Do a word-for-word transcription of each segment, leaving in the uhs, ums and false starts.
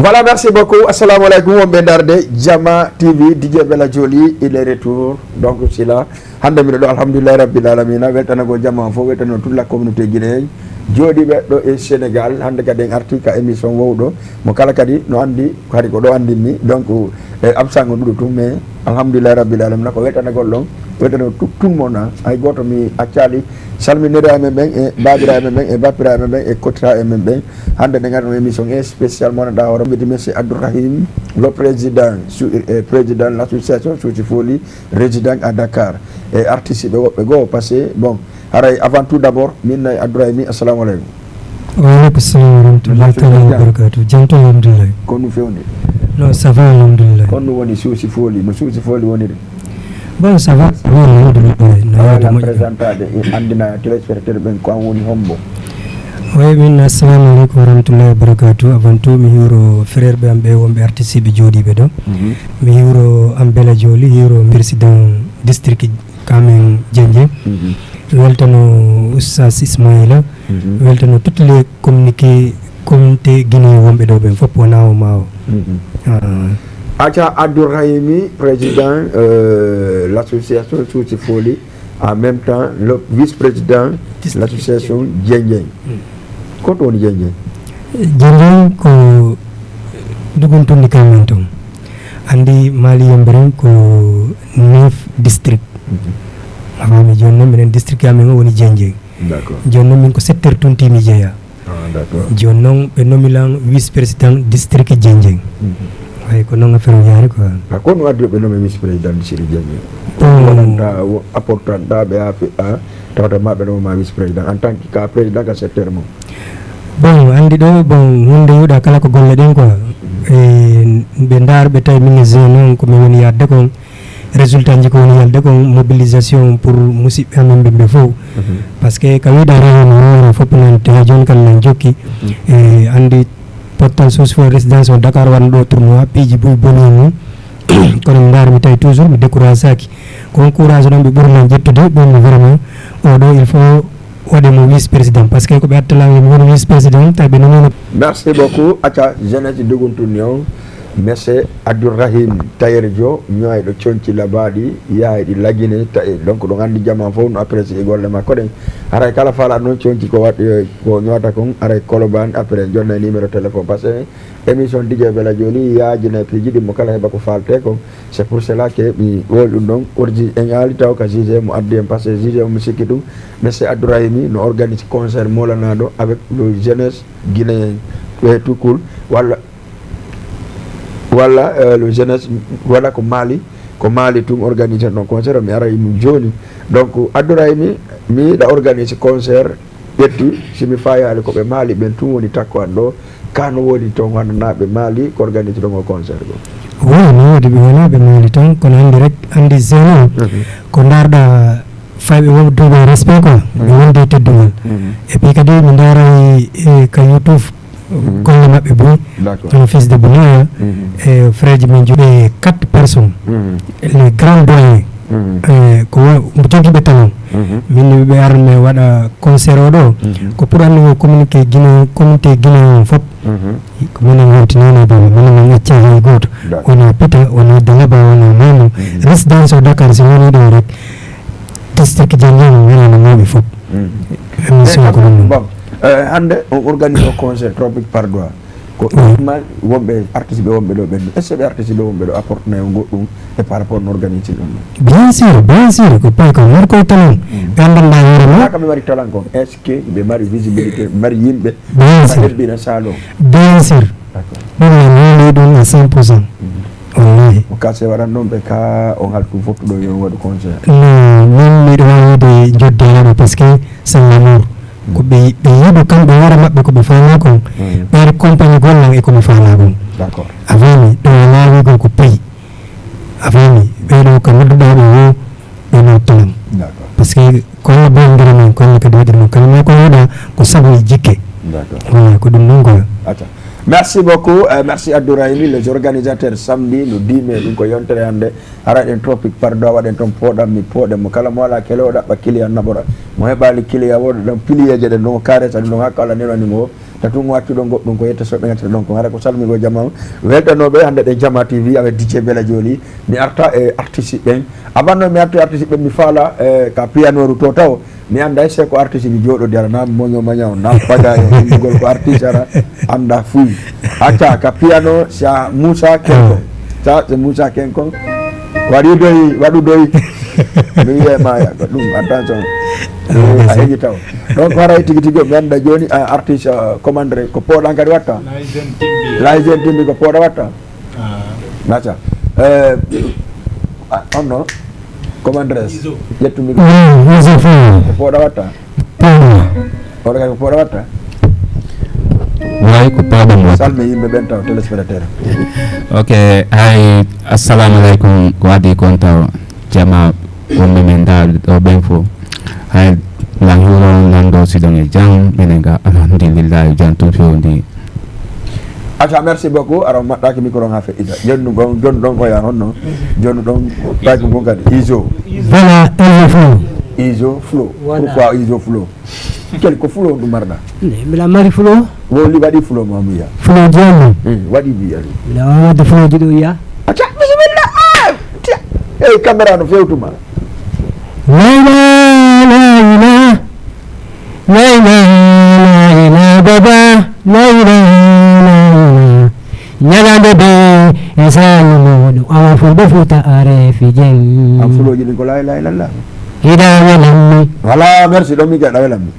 Voilà, merci beaucoup. Assalamu alaikum, wonɓe darde Jama T V, D J Bella Joli, il est retour. Donc, c'est là. Hande miɗo ɗo, alhamdulillah rabbil alamina, weltanagol jama fof, weltano toute la communauté guinéenne. Jooɗiiɓe ɗo e Sénégal, hande kadi en arti ka émission wowɗo. Mo kala kadi no andi, hari ko ɗo andinmi. Donc, e absent on ɗuɗo tun, mais alhamdulillah rabbil alamina, ko weltanagol ɗon, weltano tout, tout le monde, hein. Hay gooto mi accali. Salminira e men ɓen, e baabira e men ɓen, e bappira e men ɓen, e kotira e men ɓen. Hande ɗen arno émission spécial mo naɗa hoore mbiti monsieur Abdourahim, le président, su-, eh, président de l'association Suusi Fooli, résident à Dakar. E artiste ɓe woɓɓe goo, parce que, bon, haray avant tout d'abord, min nayi Abdourahim, assalamu alaikum. Wa alaikum salam wa rahmatullahi taala wa barakatuh. Jam to, alhamdulillah. Ko no fewni? No, ça va, alhamdulillah. Ko no woni Suusi Fooli? No Suusi Fooli woniri? Bon, ça va, ça va, alhamdulillah. No yaade moƴƴo. Présentade, e andina téléspectateur ɓen ko an woni hombo? Oui, min, assalamu alaikum wa rahmatullahi wa barakatuh. Avant tout, mi hiwro frère ɓe am ɓe wonɓe artiste ɓe jooɗiiɓe ɗo. Mhm. Mi hiwro am Bella Joli, hiwro président district kamen Jenje. Mhm. Weltano Oustaz Ismaïla. Mhm. Weltano toutes les communiqués, communauté guinéen wonɓe ɗo ɓen fof wona o ma o. Mhm. Ah. Aca Abdourahimi, président, euh, l'association Suusi Fooli, en même temps le vice-président de l'association Dieng Dieng. Mm. Ko to woni Dieng Dieng? Dieng Dieng ko duguntunɗi kamen toon. Andi Mali Yembiren ko neuf district. Mhm. A faami, jooni noon minen district amen o woni Dieng Dieng. D'accord. Jooni noon min ko secteur tun tigi mi jeyaa. Ah, d'accord. Jooni noon ɓe nomi lan vice-président district Dieng Dieng. Mhm. Way ko noon affaire o yaari quoi. Ah, ko no addi ɓe nomi vice-président district Dieng Dieng? Bon. Wonanta o apportanta ɓe ha fi-, ah, tawata ma ɓe noma vice-président en tant que ka président ka secteur mo. Bon, andi ɗo, bon, hunde yuɗa kala ko golle ɗen quoi. Mhm. E, ɓe ndaar ɓe tawi min e jeune on ko mi woni yadde kon. Résultat ji ko woni yalde kon mobilisation pour musidɓe amen ɓe ɓe fof. Mhm. Parce que ka wiɗa réunion mo wuro fof nan te ha jooni kala nan jokki. Mhm. E andi pottal Suusi Fooli résidence o Dakar waɗa ɗo tournoi, piiji buy boni e mum. Kono mi ndaara mi tawi toujours mi décourage saki. Ko on courage ɗon ɓe ɓuri lan ƴettude, ɓe mi vraiment oɗo il faut waɗe mo vice-président, parce que ko ɓe attala mi woni vice-président, tawi ɓe nomino. Merci beaucoup. Acca jeunesse duguntuni on, monsieur Abdourahim Tayer Dio, ñoyɗo conci labaɗi, yahay ɗi lagine, taƴe. Donc, ɗon andi jama fof no apprécié e golle makko ɗen. Haray kala fala noon conci ko waɗ-, ko ñoota kon, aray Colobane, après jonna e numéro téléphone, parce que émission D J Bella Joli yaajina e piiji ɗi mo kala heɓa ko falte kon. C'est pour cela que mi wol ɗum ɗon ordi en aali taw ka J G mo addi en, parce que J G mo mi sikki ɗum, monsieur Abdourahimi no organise concert molanaɗo avec le jeunesse guinéen, ɓe tout cool, walla, walla, euh, le jeunesse, walla ko Mali, ko Mali tun organise ɗon concert, mi ara ɗum jooni. Donc Abdourahimi, mi ɗa organise concert, ƴetti, si mi fayaali ko ɓe Mali ɓen tun woni takko an ɗo, ka no woni toon wano naaɓe Mali ko organise ɗon o concert ɗo? Oui, no woodi ɓe wonaaɓe Mali toon, kono andi rek, andi jeune on, mhm, ko ndaarɗa fayɓe wonduɓe respect quoi, ɓe, mhm, wondi e teddungal. Mhm. Et puis kadi mi ndaaray, eh, ka YouTube, mhm, golle maɓɓe buy, d'accord, hono fils de Bounaya, mhm, e frère ji men juɓe quatre personnes, mhm, les grands doyens, mhm, eh, ko wo-, mo jogiiɓe talon. Mhm. Min mi ɓe arme waɗa concert o ɗo, mhm, ko pour anndugol communiqué Guinée, communauté Guinée on fof. Mhm. Ko minen wontinino ɓe, minen min acca hay gooto. D'accord. Wona Pita, wona Dalaba, wona Mamo. Mhm. Résidence o Dakar, so woni ɗo rek, district Dieng Dieng, wona no mawɓe fof. Mhm. Émission ko ɗum. Bon, euh, hannde on organise o concert Tropique Padois. Ko, oui, ma wonɓe artiste ɓe wonɓe ɗo ɓen, est-ce que ɓe artiste ɓe wonɓe ɗo apporte nayo goɗɗum e par rapport no organise ɗum ɗo? Bien sûr, bien sûr, ko pay ko marko e talon. Mm. Ɓe anndanɗa hoore ma. Kala ɓe mari talent kon, est-ce que ɓe mari visibilité, ɓe mari yimɓe? Bien sûr. Ebbina salon. Bien sûr. D'accord. Ɗum mi woni ɗum à cent pour cent. Mm. Wallahi. Mo kase waɗan ɗon ɓe ka on haltu fottuɗo yo waɗu concert. Non, min miɗo wawi de jodde haɗo parce que c'est l'amour. Ko ɓe, ɓe yiɗo kamɓe hoore maɓɓe ko ɓe faama kon. Mm. Ɓeyde compagnie gollal e ko ɓe faama kon. D'accord. A faami, ɗo o laawi kon ko payi. A faami, ɓeyɗo ko nodduɗaa ɓe wo, ɓe nodduɗaa. D'accord. Parce que ko Allah bonndiri men, ko Allah kadi waɗiri men. Kala ma ko yiɗa, ko sabu e jikke. D'accord. Voilà, ko ɗum ɗon ko. Aca. Merci beaucoup. Euh, merci Abdourahimi, les organisateurs samedi, no dix mai, ɗum ko yontere hannde. Ara ɗen Tropique Padois, waɗen toon pooɗan mi pooɗe mo. Kala mo alaa kele o ɗaɓɓa client naɓora. Mo heɓaali client o ɗon piliyeeje ɗen ɗon carré tan ɗon hakka Allah nenani mo. Tun waccuɗon goɗɗum ko yetta soɓe gaccata ɗon ko hara ko salmigo jama on. Weltanooɓe hannde ɗen Jama T V avec D J Bella Joli. Mi arta e artiste ɓen. Avant non mi arta e artiste ɓen mi faala e ka pianoru to taw. Mi annda se ko artiste mi jooɗodi ara na moño maña on na paga e inndugol ko artiste ara annda fuy. Acca ka piano sa Moussa Kenko. Sa c'est Moussa Kenko. Waɗi doy, waɗu doy. Mi wiye ma ya ko ɗum attention. A heƴi taw. Donc haray tigi tigi mi annda jooni a artiste commandre ko pooɗan kadi watta. Laisen timbi. Laisen timbi ko pooɗa watta. Nata. Eh, ah, on non. Commandres. Izo. Ƴettumi. Izo fo. Ko pooɗa watta. Pooɗa. Oɗo kay ko pooɗa watta. Way ko pooɗa mo. Salmi yimɓe ɓen taw téléspectateur. Ok, hay assalamu aleykum ko addi kon taw jama wonɓe men daaɗo ɗo ɓen fof. Hay lan huro nan ɗo siɗon e jam minen ga alhamdulillahi jam tun fewndi. Aca merci beaucoup ara on maɗɗaki micro on ha feƴƴita jonnu ɗon jonnu ɗon oya honno jonnu ɗon payko ngon kadi iso. Voilà, Izo Flow. Iso Flow. Pourquoi Izo Flow? Kel ko Flow ɗum marɗa? Mbiɗa mari Flow. Woli waɗi Flow ma mbiya. Flow jeyanno. Waɗi mbiya. Mbiɗa wawa wadde Flow jiɗo wiya. Aca bisimilla. Eyi caméra no fewtuma. Layla, layla, layla, layla, baba, layla, layla. Ñalande be e sayi muɗum awa fulɓe futa are fijen. Am fuloji ɗin ko la ilaha illallah. Ida welammi. Voilà, merci ɗon mi gaɗa welammi.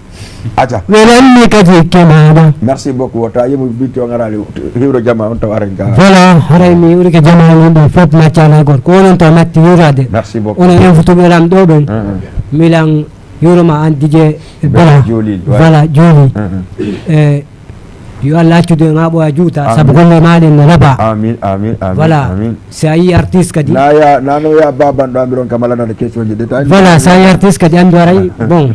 Aca. Welanmi ka jikke maɗa. Merci beaucoup wota yimu bitti on arali hiwro jama on taw aren ga. Voilà, haray mi wurike jama on ɗo fop maccala gorko onon taw matti yurade. Merci beaucoup. Onon en futuɓe lam ɗo ɗon. Milan yuroma an dije. Bela Joli. Voilà Joli. E yo allah accude en ha ɓoya juuta sabu golle maɗen no laba. Amin amin amin. Voilà. Si a yi artiste kadi naya nano ya baban ɗo ambiron kam alanade question ji ɗi tan. Voilà, si a yi artiste kadi andu aray. Bon.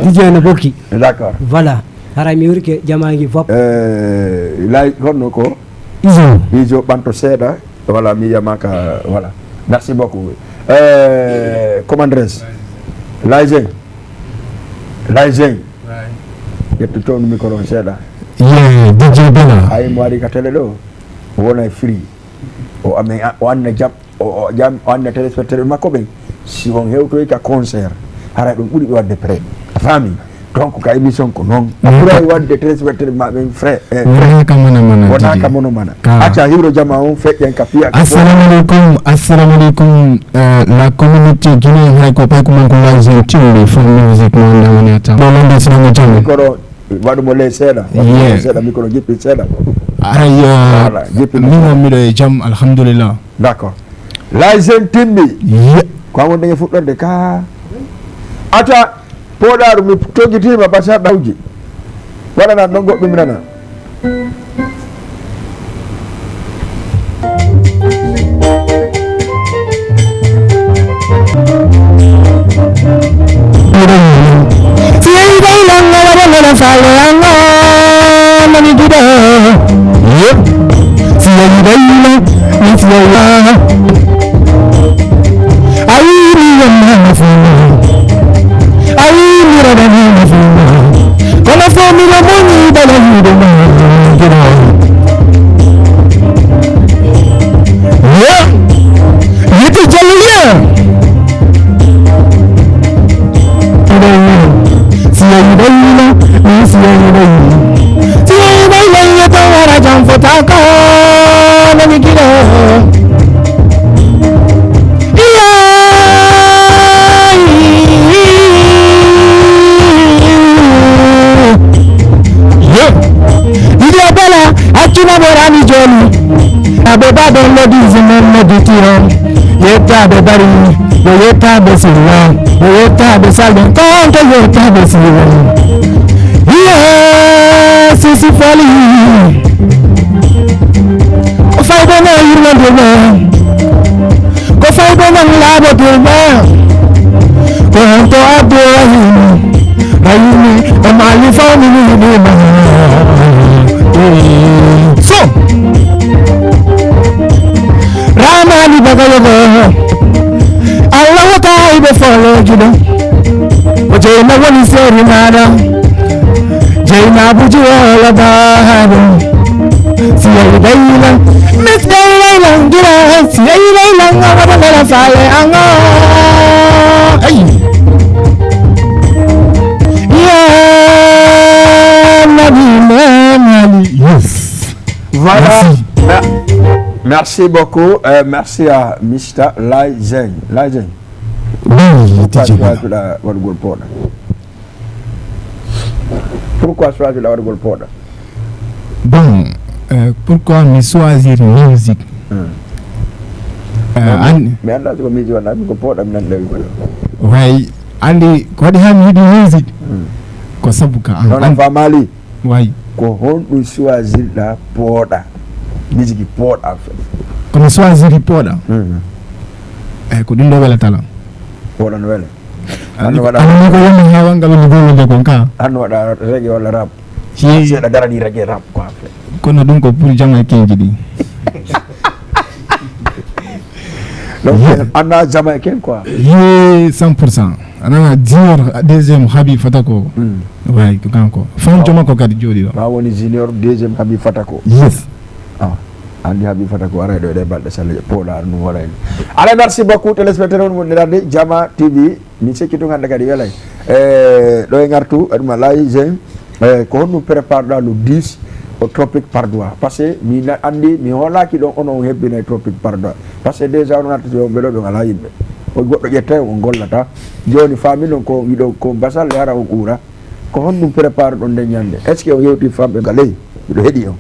Dije no bokki. D'accord. Voilà. Haray mi wurke jamaji fop. Lay honno ko? Iso. Iso ɓanto seeɗa. Voilà mi yiyamaka. Voilà. Merci beaucoup. Commandres. Laysen. Laysen. Ƴettu cownu micro on seeɗa. Ye DJ Bella. Ay mo ari ka télé ɗo wona e free. O amen o anna jam o jam o anna téléspectateur makko ɓen. Si on hewtoyi ka concert haray ɗum ɓuri ɓe wadde prêt. A faami? Donc ka émission ko noon a ɓuray wadde téléspectateur ma ɓen frais. Wonaka mana mana wonaka mono mana. Acca hiwro jama on feƴƴen ka piya. Assalamu aleykum. Assalamu aleykum. La communauté guinéen hay ko payko mon ko laisen timbi fo musique mo anda woni atta mo lande sinamo jam. Waɗu mo ley seeɗa. Waɗu mo ley seeɗa micro jippi seeɗa. Aray. Voilà jippi mimo miɗo e jam alhamdulillah. D'accord. Laisen timmi. Ko amon dañe fuɗɗorde ka. Ata pooɗaaru mi togitima basarɗa hawji. Waɗana ɗon goɗɗum mi nana. Kono fo mi la moni bala yudo ma gina. Yete jaliya. Siya yudayina, siya yudayina. Siya yudayina ya tawara jamfotaka. Nani gina. Idiya bela accuma ɓorani joni. Aɓe baɗo noddi zimon nodditi on. Yettaɓe bari. Yo yettaɓe silla. Yo yettaɓe salɓe konto yettaɓe silla. Iye sisi fali. Ko fayɓe no yirwande ɓe. Ko fayɓe non laaɓodirma. Ko honto abdourahimi. Rahimi. E maali fawmi mi yiɗima. So ramani bagayogo. Allah wata hayɓe foloji ɗo. O jeyna woni seri maɗa. Ina buji wala bahado. Siyai dailan, miss dailan gira, siyai dailan abada dala fale anga. Hey. Ya nabi Muhammad. Yes. Voilà. Merci. Merci beaucoup. Euh, merci à Mister Lai Zeng. Lai Zeng. Oui, pourquoi tu as choisi waɗugol pooɗa? Pourquoi choisi la waɗugol pooɗa? Bon, euh, pourquoi mi choisir musique? Hmm. Euh, an- mi annda ko musique walla mi ko pooɗa mi nanda ko. Way, andi ko waɗi han yiɗi musique? Hmm. Ko sabu ka an. Non, an- famali. Way. Ko honɗum choisirɗa pooɗa? Musique pooɗa fe. Ko mi choisiri pooɗa. Hmm. Eyi, ko ɗum ɗo welatala. Pooɗa no wela. Anni ko yimɓe heewangal woni gollode kon ka. An waɗa reggae walla rap? Seeɗa darani reggae rap quoi. Kono ɗum ko pour jamaïcain ji ɗi. Donc anna jamaïcain quoi. Ye cent pour cent. Anana junior deuxième habi fata ko. Way ko kanko fan joma ko kadi jooɗi ɗo. Ma woni junior deuxième habi fata ko. Yes. Ah. Andi habi fata ko aray ɗo e ɗe balɗe salle pooɗa ɗum waɗayno. Alay merci beaucoup téléspectateur on wondirande Jama T V. Min sikki tun hannde kadi welay e ɗo e ngartu aɗuma layi jean e ko honɗum préparɗa le dix o tropique pardois parce que mi anndi mi hoolaaki ɗon ono on hebbinay tropique pardois parce que déjà on artiste on ɓeɗo ɓe ngala yimɓe o goɗɗo ƴettay on gollata jooni faami noon ko yiɗo ko basalle hara o ɓuura ko honɗum prépareɗon nden ñannde est ce que o yewti famɓe ngaley miɗo heɗi on.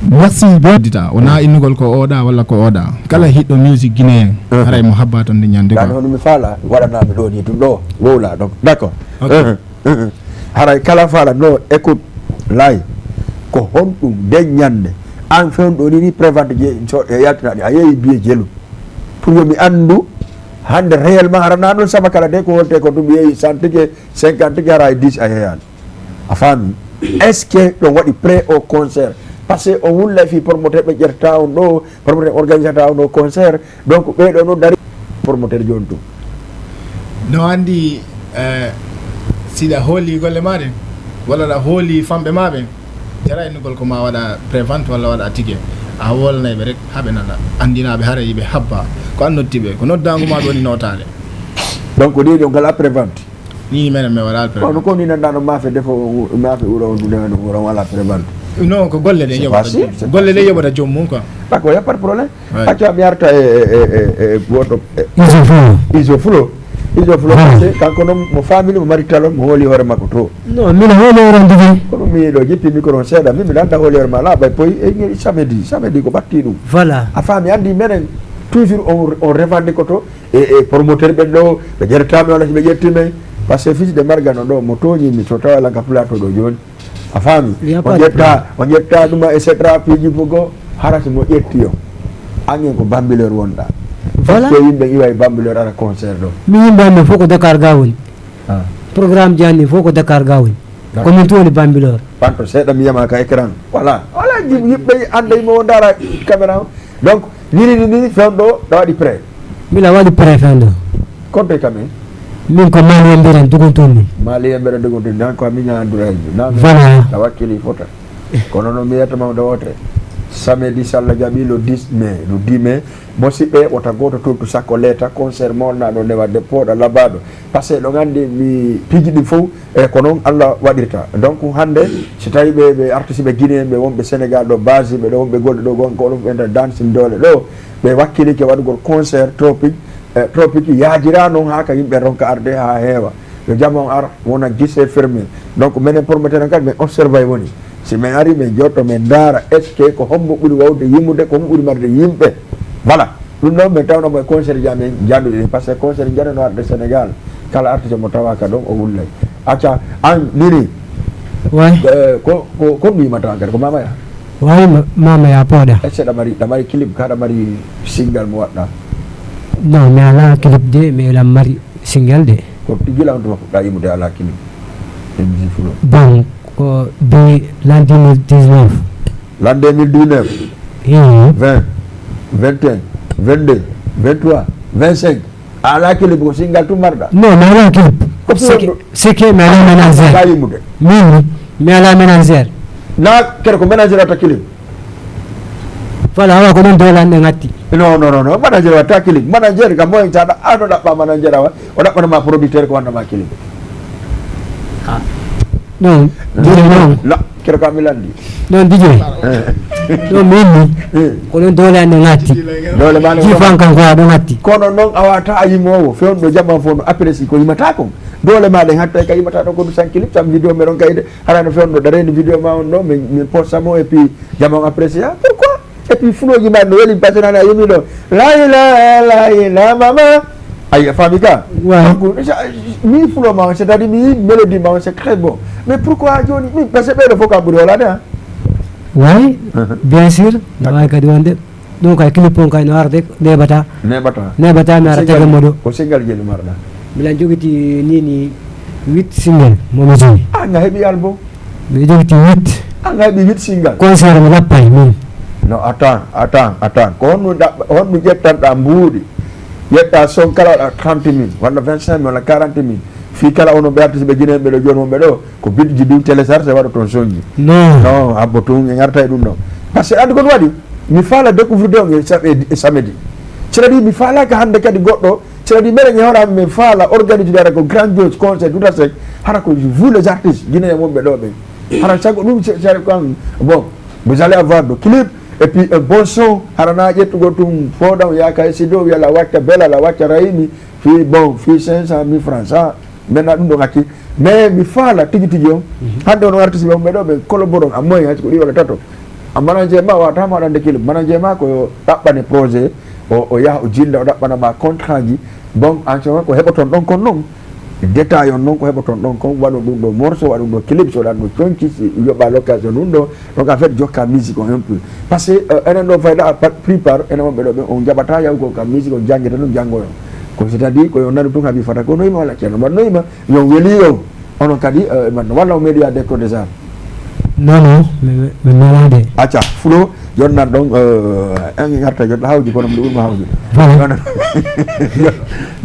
Merci bien dita wona innugol ko oɗa walla ko oɗa kala hiɗɗo musique guinéen haray mo habba ton nde ñande ko hono mi faala waɗanami ɗo ni tun ɗo wowla ɗon d'accord haray kala faala no écoute lay ko honɗum nde ñande an fewndo ni ni prévente je so e yaltinaɗi a yeeyi biye jelu pour yo mi anndu hannde réellement harana ɗum saba kala de ko wolte ko ɗum yeeyi cent tigi cinquante tigi hara e dix a yeeyani a faami est ce que ɗon waɗi prêt au concert parce que on wulla fi promoteur ɓe ƴerta on ɗo promoteur organisata on ɗo concert donc ɓeyɗo noon dari promoteur jooni ɗum no anndi eh, siɗa hooli golle ma ɗen walla ɗa hooli famɓe ma ɓen jara innugol ko ma waɗa prévente walla waɗa ticket a wolnay ɓe rek haɓe nana anndinaɓe hara yiɓe habba ko an notti ɓe ko noddagu ma ɓe woni notaɗe donc ɗiɗo ngala prévente Ni menen mi waɗa alpere. Kono ko ni nanɗa no maafe defo maafe ɓura on ɗum ɗemen ɗum ɓura wala pere bantu. Non ko golle ɗe yoɓata joom golle ɗe yoɓata joom mum quoi. D'accord, y a pas de problème. Acca mi arta e e e e goto. Iso fulo. Iso fulo. Iso fulo parce que kanko noon mo famille mo mari talon mo hooli hoore makko to. Non mino hooli hoore ndigi. Kono mi ɗo jippi micro on seeɗa min mi landa hooli hoore ma laaɓa e poyi e samedi samedi ko ɓatti ɗum. Voilà. A faami andi menen toujours on on revendique to e e promoteur ɓen ɗo ɓe ƴettami walla si ɓe ƴetti men parce que fils de marga no ɗo mo tooñi mi so tawa lanka plateau ɗo jooni a faami o ƴetta o ƴetta ɗuma et cetera piiji fof goo hara si mo ƴetti o angen ko bambileur wonɗa voilà ko yimɓe iwa e bambileur ara concert ɗo mi yimɓe amen fof ko dakar ga woni programme ji anni fof ko dakar ga woni ko min toni bambileur panto seeɗa mi yiyama ka écran voilà voilà yimɓe anda yimɓe o dara caméra o donc Nini nini fewndo da waɗi prêt. Mila waɗi prêt fewndo. Konto e kamen. Min ko mali yembere duguntumi. Mali yembere duguntumi nan ko mi ñandura e nan. Voilà. Da wakkili fota. Kono no mi yetta ma da wotre. Samedi salla jabi le dix mai, le dix mai. Mosiɓɓe wota goto toltu sakko leta concert molnaɗo nde wadde pooɗa labaɗo. Parce que ɗo gandi mi piji ɗi fof E ko noon Allah waɗirta. Donc hannde so tawii ɓe ɓe artiste ɓe Guinée ɓe wonɓe Sénégal ɗo base ɓe ɗo wonɓe golle ɗo gonka oɗo fof enter dancing doole ɗo ɓe wakkilike waɗugol concert tropique e tropique yaajira noon haa ka yimɓe ronka arde haa heewa yo jama on ar wona guichet fermé donc menen promoteur en kadi min observe e woni si min ari min jotto min ndaara est ce que ko hombo ɓuri wawde yimude ko hombo ɓuri marde yimɓe voilà Ɗum ɗon min tawnoo mo e concert ji amen jaaduɗi ɗin, par ce que concert njanano arde Sénégal, kala artiste mo tawaka ɗon o wullay. Acca, an Nini, Way, eh, ko ko ko ɗum yimata an kadi ko Mama Ya? Way ma- Mama Ya pooɗa. Est ce que ɗa mari ɗa mari clip ka ɗa mari single mo waɗɗa? Non, mi alaa clip de, mi elan mari single de. Ko gila on tuma fuɗɗa yimude alaa clip e musique fulo? Bon, ko bi l'an deux mille dix-neuf. L'an deux mille dix-neuf, Iyo. Vingt, vingt et un, vingt-deux, vingt-trois, vingt-cinq. A alaa clip ko single tun marɗa? Non, mi alaa clip. Seke, seke mi alaa manager. Ka yimmude. Min, mi alaa manager. Na kere ko manager watta kilim. Voilà, awa ko non doole an ɗe ngatti. Non, non, non, non. Manager watta kilim. Manager ka moyen ta, ano ɗaɓɓa manager awa. O ɗaɓɓana ma producteur ko wanna ma kilim. Ah. Non, DJ non. La, kere ka mi landi. Non, DJ. Eh. Non, min ni. Eh. Ko non doole an ɗe ngatti. Doole ma ne. Jifan kan ko aɗo ngatti. Kono non a wata a yimowo. Fewndo jaman fof no apprécie ko yimata kon. Doole ma ɗen hatta ka yimata ɗo ko du san clip, sam vidéo meɗon kayde. Hara no fewndo ɗa reeni vidéo ma on ɗo, min, min posta mo et puis jama on apprécie. Ah, pourquoi? Et puis fuloji ma no weli, parce que nana yimi ɗo. La ila, la ila, mama. Ayi, a faami ka? Ouais. Donc, ça, mi fulo ma on, c'est-à-dire mi mélodie ma on, c'est très bon. Mais pourquoi joni? Mi, parce que ɓeɗo fof ka ɓuri holade, hein? Oui, bien sûr. No wawi kadi wonde. Ɗum kay clip on kay no arde neɓata. Neɓata. Neɓata mi ara tege moɗo. Ko single jeli marɗa? Mbiɗa jogiti ni ni huit single momi jogi. Ah, nga heɓi album? Mbiɗa jogiti huit. Ah, nga heɓi huit single? Concert mi lappay min. No, attends, attends, attends. Ko honno ɗaɓɓa, honno ƴettanɗa mbuuɗi? Ƴetta son kala waɗa trente mille, walla vingt-cinq mille, walla quarante mille. Fii kala onon ɓe artiste ɓe Guinée ɓe ɗo jooni wonɓe ɗo, ko bidji ɗum télécharge waɗa toon sonji. Non. Non, abbo tun en arta e ɗum ɗon. Parce que andi kon waɗi, mi faala découvrir on e sa-, e, e samedi. C'est-à-dire mi faalaka hannde kadi goɗɗo, c'est-à-dire meɗen e hoore am min faala organiser dara ko grandiose concert tout à fait, hara ko vous les artistes guinéen wonɓe ɗo ɓen. Hara sago ɗum c'est, c'est kan, bon, vous allez avoir de clip, et puis un bon son, hara na ƴettugol tun fooɗam yaka e sido, wiyala wacca belala, wacca rayimi, fii bon, fii cinq cent mille francs, ça, maintenant ɗum ɗon acci. Mais mi faala tigi tigi on. Mhm. Hannde on artiste ɓe, on ɓe ɗo ɓe collaboré on à moyen, hay ko ɗiɗo walla tato. A manager ma wata ma waɗande clip. Manager ma ko yo ɗaɓɓane projet, o, o yaha o jinda, o ɗaɓɓana ma contrat ji. Bon, en ce moment ko heɓoton ɗon kon non. Détail on non ko heɓoton ɗon kon, waɗon ɗum ɗo morceau, waɗon ɗo clip, so waɗan ɗo conci, si yoɓa l'occasion ɗum ɗo. Donc en fait jokka musique on un peu. Parce que, euh, enen ɗo fayda, par, plupart, enen wonɓe ɗo ɓe, on jaɓata yahugol ka musique on jangeta ɗum janngoyon. Ko c'est-à-dire ko yo nanu tun haɓi fata ko noyima walla ceerno mbaɗ noyima. Yo weli o, onon kadi, eh, man, walla o meɗi yaade ko déjà? Non, non, mi, mi, mi meɗaade. Acca, fulo, jonnan ɗon, eh, en garta jonɗo hawji kono mbiɗo ɓurma hawji. Voilà.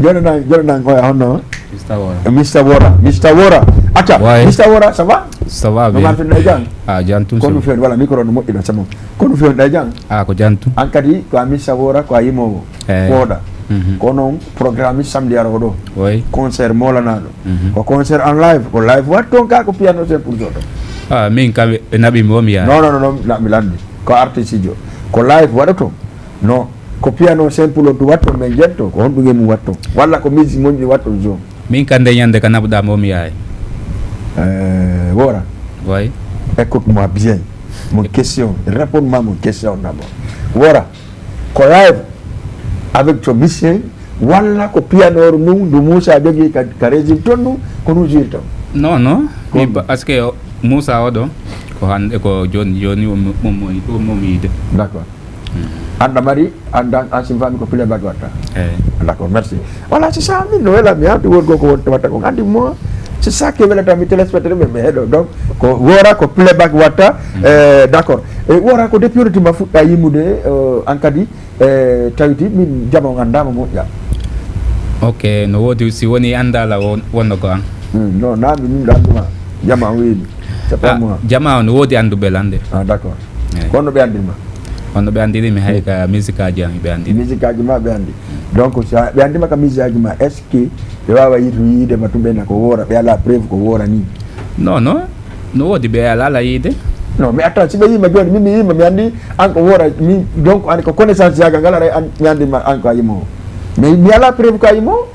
Jonnan, jonnan, jonnan ko e honno? Mister Wora. Mister Wora, Mister Wora. Acca, ouais. Mister Wora, ça va? Ça va bien. No martin ɗay jang? Ah, jan tun. Kono fewn, voilà, micro no moƴƴi ɗon, c'est bon. Kono fewn ɗay jang? Ah, ko jan tun. An kadi, ko a Mister Wora, ko a yimowo. Eh. Wooɗa. Mhm. Ko noon programme samedi aroɗo. Oui. Concert molanaɗo. Mhm. Ko concert en live, ko live waɗi toon ka ko piano c'est pour joɗo. Ah, min kam ɓe naɓi mi o mi yaha. Non, non, non, non, na mi landi. Ko artiste jo. Ko live waɗoto. Non, ko piano simple on tu watto men jetto, ko honɗum e mum watto. Walla ko musique moƴƴi watto jo. Min kam nde ñande ka naɓuɗa mo mi yaha. Euh, Wora. Oui. Écoute-moi bien. Mon question, réponds-moi mon question d'abord. Wora. Ko live avec ton musicien walla ko piano ɗum ndu Moussa jogii ka, ka régime ton ndu ko ɗum jouirton? Non, non. Mi pa-, parce que o, Moussa oɗo ko hannde ko jooni jooni o mo, mo, mo, o mo mi yiide. D'accord. Mm. An ɗa mari, an dan, an sin fami ko playback watta. Eh. D'accord, merci. Voilà, c'est ça, min no wela mi hawti won goko won watta ko andi mo. C'est ça que welata mi téléspectateur ɓe mi heɗo. Donc ko Wora ko playback watta. Mm. Eh, d'accord. E Wora ko depuis on tima fuɗɗa yimude, euh, an kadi, eh, tawiti min jama on andama moƴƴa. Ok, no woodi si woni andala won-, wonno ko an. Hmm, non, na mi min anduma. Jama on wiimi. C'est pas moi. Jama on no woodi anduɓe lande. Ah, d'accord. Eyi. Ko honno ɓe andirma? Honno ɓe andiri mi hay ka musique aji an ɓe andiri. Musique aji ma ɓe andi. Donc, si a, ɓe andima ka musique aji ma, est-ce que ɓe wawa yiitu yiide ma tumɓe na ko Wora, ɓe ala preuve ko Wora ni? Non, non. No woodi ɓe ala, ala yiide. Non, mais attends, si ɓe yima joni, min mi yima, mi andi an ko Wora, mi, donc, an ko connaissance yaga ngal aray an, mi andi ma, an ko a yimowo. Mais mi ala preuve ko a yimowo.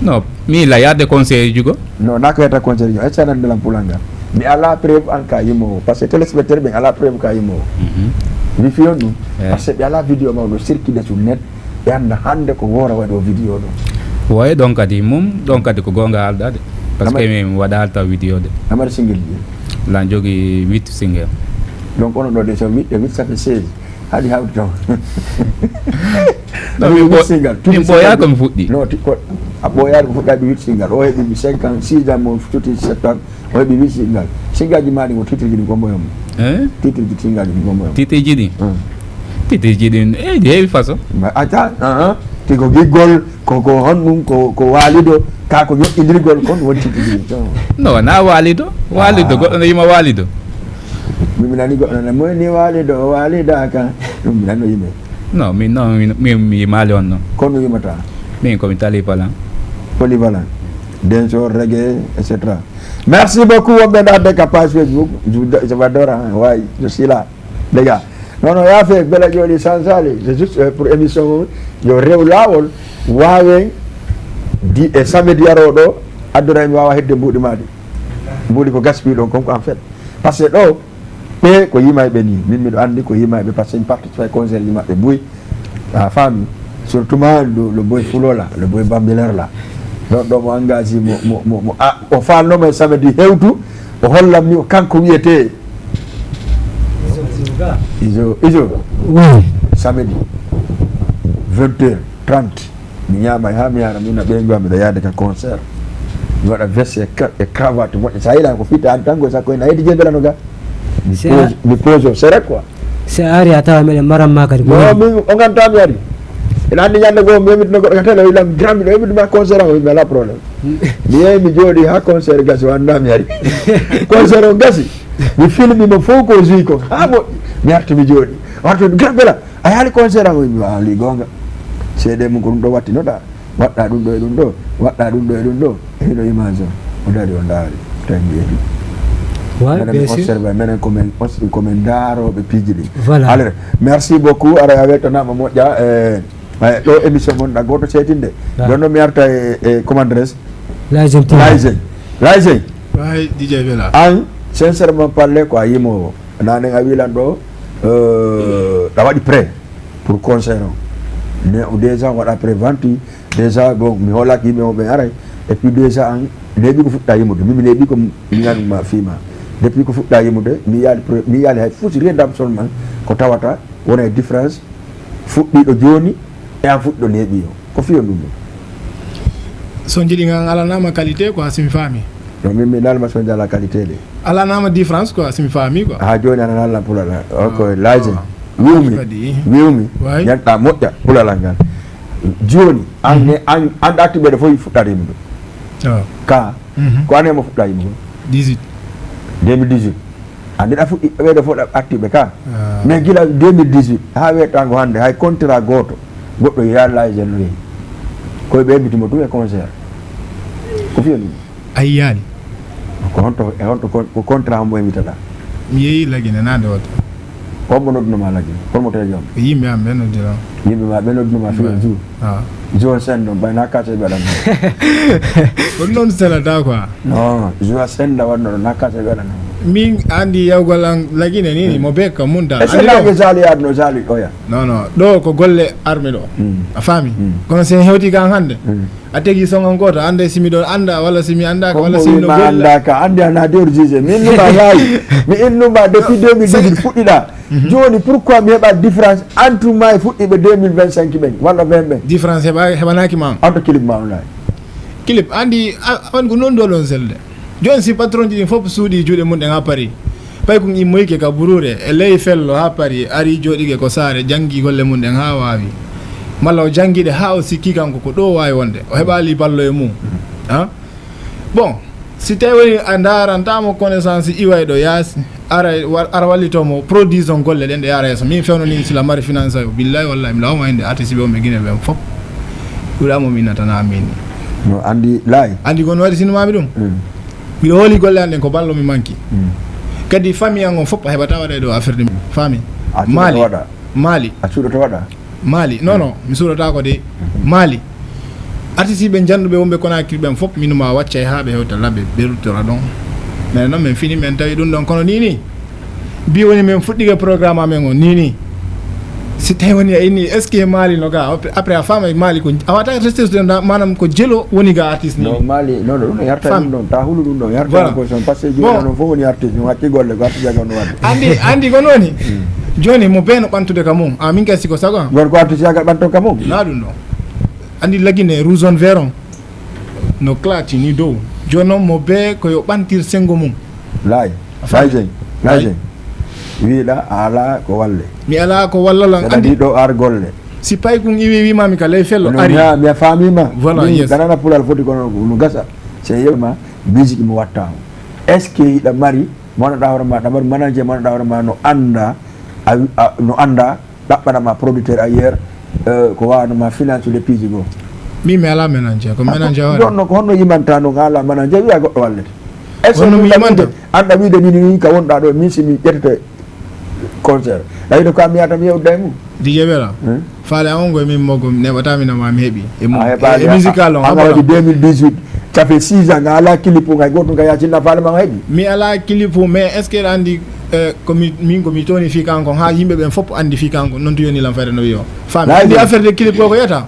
Non, mi la yaade conseil jugo. Non, na ko yata conseil jugo. Est-ce que a nani belan pulanga? Mi ala preuve an ko a yimowo. Parce que téléspectateur ɓen ala preuve ko a yimowo. Mhm. Mi fiyon ɗum. Eh. Parce que ɓe ala vidéo ma no circuler sur net. Ɓe annda hannde ko Wora waɗi o vidéo ɗo. Woye ɗon kadi mum, ɗon kadi ko goonga haalɗa de. Parce que mi waɗaali taw vidéo de. Amari single ji? Lan jogi huit single. Donc onon ɗo déjà huit et huit ça fait seize. Haɗi hawdi taw. Non, min ɓo-, single, min ɓooyaa ko mi fuɗɗi. Non, ti-, ko, a ɓooyaali ko fuɗɗaade huit single. O heɓi cinq ans, six ans mo fuɗɗi sept ans. O heɓi huit single. Single ji ma ɗi ko titre ji ɗi ko moye mum? Eh? Titre ji single ji ɗi ko moye mum? Titre ji ɗi? Hmm. Titre ji ɗi, eh, ɗi heewi façon. Ma attends, ah, ah. Ti ko giggol, ko, ko honɗum, ko, ko waalido, Kaa ko ñoƴƴindirgol kon wonti ɗiɗi. Non, wonaa waalido. Waalido, goɗɗo no yima waalido. Min mi nani goɗɗo nana moy ni waalido, o waalidaaka. Ɗum mi nani no yimee. Non, min non, min, min mi yimaali on non. Kono yimata? Min ko mi tali palan. Polyvalent. Dancehall, reggae, et cetera. Merci beaucoup, wonɓe ɗaade ka page Facebook. Je vous do-, je vous adore, hein. Ouais, je suis là. Les gars, non, non, yaafe, bela jooɗi sansali. C'est juste, euh, pour émission o, yo rew laawol, waawen di e samedi arooɗo, addoray mi waawa hedde mbuuɗi maaɗi. Mbuuɗi ko gaspille ɗon kon ko en fait. Parce que ɗo, ɓe ko yimayɓe ni, min miɗo anndi ko yimayɓe, parce que mi participé e concert ji maɓɓe buy. A faami? Surtout ma le, le boy Fulo la, le boy Bambilor la. Ɗon ɗo mo engagé mo, mo, mo, mo, a, o faalnoma e samedi hewtu, o hollan mi o kanko wiyetee. Izo, Izo. Oui. Samedi, vingt heures trente. Mi ñaamay haa mi yara, min na ɓeyngu am, miɗo yaade ka concert. Mi waɗa veste e ka-, e cravate moƴƴa. Sa yiɗa ko fitta an tan, ko sakko en a yetti je mbela no ga. Mi C'est pose, mi pose o sere quoi. Si a ari a tawa meɗen maran ma kadi ko non, woni min o nganta mi ari. Ina anndi ñande goo mi yewmitino goɗɗo ka télé, o wilam, "Grand, miɗo yewmituma concert am." O wimi, "Alaa problème." Mi yehi mi jooɗi haa concert gasi, o annda mi ari. Concert o gasi. Mi filmi mo fof ko jui ko. Haa moƴƴi. Mi arti mi jooɗi. O arti, "Grand Bella, a yaali concert am?" O wimi, "Waali goonga. C D mum ko ɗum ɗo wattinoɗaa." Waɗɗa ɗum ɗo e ɗum ɗo, waɗɗa ɗum ɗo e ɗum ɗo. E hino image o, o dari o ndaari, tawi mi yehi. Ouais, menen bien sûr. Observe, menen ko men os-, ko men ndaarooɓe piiji ɗi. Voilà. Alors, merci beaucoup, ara a weltanaama moƴƴa, e, e, ɗo émission mon ɗa gooto seetinde. Ah. Ɗon no mi arta e, e commandres. Laisen T V. Laisen. Laisen. Ouais, D J Bella. An, sincèrement parler, ko a yimoowo. Nanen a wilan ɗo, euh, ɗa waɗi prêt pour concert o. Mais o déjà waɗa pré-vente, déjà, bon, mi hoolaki yimɓe mo ɓen aray. Et puis déjà an, neeɓi ko fuɗɗa yimude. Min mi neeɓi ko mi ñaanuma fiima. Depuis ko fuɗɗa yimude, mi yaali pro-, mi yaali hay fus rien d'absolument ko tawata wona e différence fuɗɗiiɗo jooni e an fuɗɗiiɗo neeɓi o. Ko fiyon ɗum ɗum? So njiɗi ngan alanama qualité quoi, si mi faami. Non, min mi nalma so njala qualité de. Alanama différence quoi, si mi faami quoi. Ha jooni ana nalna pulala. O ko Ah, laje. Ah. Wiwmi. Kadi. Wiwmi. Way. Ñanɗa moƴƴa pulala ngal. Jooni, an Mhm. ne, an, an ɗa tiɓɓere fof fuɗɗata yimɓe. Ah. Ka, Mhm. ko année mo fuɗɗa yimɓe? Dix-huit. Deux mille dix-huit. Anndi ɗa fuɗɗi ɓeyɗo fof ɗa artiɓe ka. Ah. Mais gila deux mille dix-huit, haa weetango hannde, hay contrat gooto, goɗɗo yaha laje no yehi. Koye ɓe mbiti mo tun e concert. Ko fiya ɗum? A yiyaani? Ko honto, e honto con-, ko contrat hombo e mbitaɗa? Mi yehi Lagine naande wota. Hombo noddunoma Lagine? Promoteur jom? Ko yimɓe am ɓe noddira. Yimɓe ma ɓe noddunoma fiya Ba. Jour? Ah. Jour sen ɗon, ɓay na kase ɓe ɗan. Ko ɗum noon selata quoi. Non, jour sen da wanno ɗon na kase ɓe ɗan. Min anndi yawgol an Lagine ni, ni, Hmm. mo be ka mun da. Est-ce que Anndi ɗo? Lagine sali yaade no sali oya? Non, non. Ɗo ko golle armi ɗo. Hmm. A faami? Hmm. Kono sen hewti kan hannde. Hmm. A tegi songo gooto, annda si miɗo annda walla si mi anndaaka, walla si miɗo golla. Anndaaka, anndi a naati hor juge. Mi innuma laayi. Mi innuma depuis deux mille dix-huit fuɗɗiɗa. Mhm. Jooni, pourquoi mi heɓa différence entre ma e fuɗɗiiɓe deux mille vingt-cinq ɓen, walla vingt ɓen? Différence heɓa-, heɓanaaki ma. Anto clip ma on laayi. Clip, anndi, a, on ko non dow ɗon selde. Jooni si patron ji ɗin fof suuɗi juuɗe mum ɗen haa Paris. Paykun immoyke ka buruure e ley fello haa Paris, ari jooɗike ko saare, janngi golle mum ɗen haa waawi. Malla o janngi ɗe haa o sikki kanko ko ɗo waawi wonde. O heɓaali ballo e mum. Ha? Bon, si tawi woni a ndaaranta mo connaissance iwayɗo yaasi, ara, war-, ara wallito mo production golle ɗen ɗe yaara yeeso. Min fewno ni sila mari finance o, billahi wallahi, mi lawma hende artiste ɓe on ɓe Guinée ɓen fof. Ɓura mo min natana min. No anndi laayi. Anndi gon waɗi sinno mami ɗum. Mm. Miɗo hooli golle an ɗen ko ballo mi manki. Mm. Kadi famille an on fof a heɓata waɗa e ɗo affaire ɗum. Faami? A cuuɗoto Mali. Waɗa. Mali. A cuuɗoto waɗa? Mali. Non, non, mi suuɗotaako de. Mhm. Mali. Artiste ɓe janduɓe wonɓe Conakry ɓen fof, min ma waccay haa ɓe hewta laɓe, ɓe ruttora ɗon. Mais non, min fini, min tawi ɗum ɗon. Kono ni ni, bi woni min fuɗɗike programme amen on ni ni. Si tawi woni a inni, est-ce que Mali no ga? Après, après a faama Mali ko, a wata rester sur, maanaam ko jelo woni ga artiste ni. Non, Mali, non, non, ɗum ɗon yarta. Faami. Ɗum ɗon, ta hulu ɗum ɗon, yarta. Voilà. Ko son, parce que bon. Joni non fof woni artiste, mi watti golle, ko artiste jagan woni. Andi, andi ko woni? Mm. Joni mo beno ɓantude ka mum. A min kay siko sago am. Gorko artiste jagan ɓanto ka mum. Na ɗum ɗon. Andi lagine rouge on vert on. No clati ni dow. Joni noon mo be ko yo ɓantir sengo mum. Laay. A faami? Laay Jeng. Laay Jeng. Wiiɗa a ala ko walle. Mi ala ko wallala. Saɗa andi ɗo ar golle. Si paykun iwi wimami ka ley fello no ari. Mi a- mi a faamima. Voilà, Min yes. Ganana pulal foti kono no gasa. Se yewma musique mo watta on. Est-ce que hiɗa mari mo wonanɗa hoore ma, ɗa mari manager mo wonanɗa hoore ma no annda a- a- no annda ɗaɓɓanama producteur ailleurs, eh, ko wawanoma finance de piiji goo? Min mi ala manager, ko manager hoore. Ɗon no ko honno yimanta noon haala manager wiya goɗɗo wallete? Est ce que Honno mi ɗum ɗaɓɓude yimanta? An ɗaɓɓude ni ni ka wonɗa ɗo, min si mi ƴettete concert, ɗa yiɗo ka mi yata mi yewda e mum? Dj Bella, Hmm? Faale an on ko e min mogo neɓata mi nama mi heɓi e mum. A heɓaali. E musical on An a haɓa waɗi ɗon. Deux mille dix-huit, ça fait six ans nga ala clip, ngay goto nga yacinna Faale ma nga heɓi. Mi ala clip o, mais est ce que aɗa andi, eh, ko mi min ko mi toni fii kanko ha yimɓe ɓen fof andi fii kanko, noon to yoni lan fayde no wiyo fami. Andi affaire de clip ko ko yeta.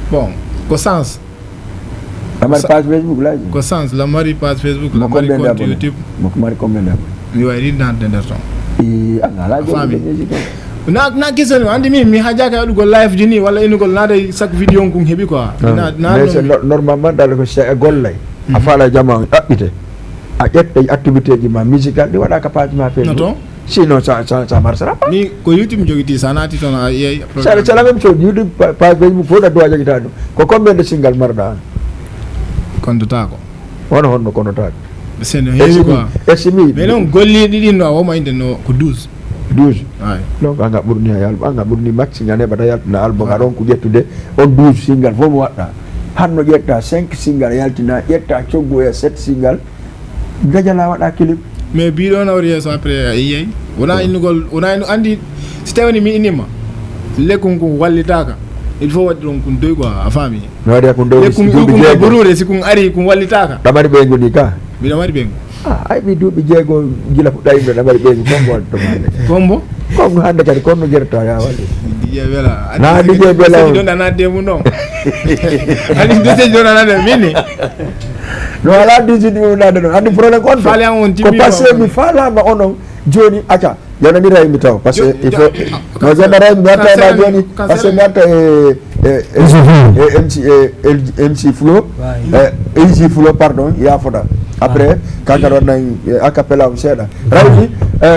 Bon, ko sens. Amari page Facebook laji. Ko sens la mari page Facebook, la Mo mari combien compte d'abonnés? YouTube. Mo mari combien d'abonnés? Mi wawi rinande nder ton. I an ala Fami. Musique. Na na question o andi min mi hajaka waɗugol live ji ni walla inugol naade chaque vidéo on kun heɓi quoi. Na na Mais c'est no- normalement dal ko c'est gollay. A faala jama on ɗaɓɓite. A ƴetta activité ji ma musical ɗi waɗa ka page ma No Facebook. ton? Sinon ça ça ça marchera pas. Ni ko YouTube jogiti sa naati ton a yey. C'est c'est la même chose. YouTube pa- page Facebook fof ɗa doit jogita ɗum. Ko combien de single marɗa an? Kondotako. Wona honno kondotako? Seno heewi quoi. Estimé. Mais non golliɗi ɗin no a woma inde no ko douze. Douze. Ay. Donc anga ɓurni a yalba anga ɓurni max nga neɓata yaltina album aɗon ko ƴettude on douze single fof mo waɗɗa. Hanno ƴetta cinq single yaltina ƴetta coggu e sept single. Gajala waɗa clip. Mais biɗo nawri yeeso après a yiyey wona innugol wona innu andi si tawani mi innima lekkun kun wallitaka il faut waɗi ɗon kun doy quoi a faami. No waɗi ko dow Lekkun duuɓi kun e jeego. Burude si kun ari kun wallitaka. Ɗamari ɓeygu ni ka. Mbiɗa mari ɓeygu. Ah, ay mi duuɓi jeego gila fuɗɗa yimɓe ɗamari ɓeygu kongo waɗi to maande. Kombo. Kongo hande kadi konno gerta ya waɗi. Didier Bella. Na Didier Bella. Ɗon anade mum non. Ani dusej ɗon anade mini. No ala dusiji mum nade non andi problème on. Faale an on Ko timmi passé on. Mi falama onon joni aca. Jananiraymi taw parce que il faut no janaraymi mi arta ma joni parce que mi arta e e MC e MC Flo e Easy Flo pardon yafoɗa après kanka ɗon nan acapella on seeɗa rawdi.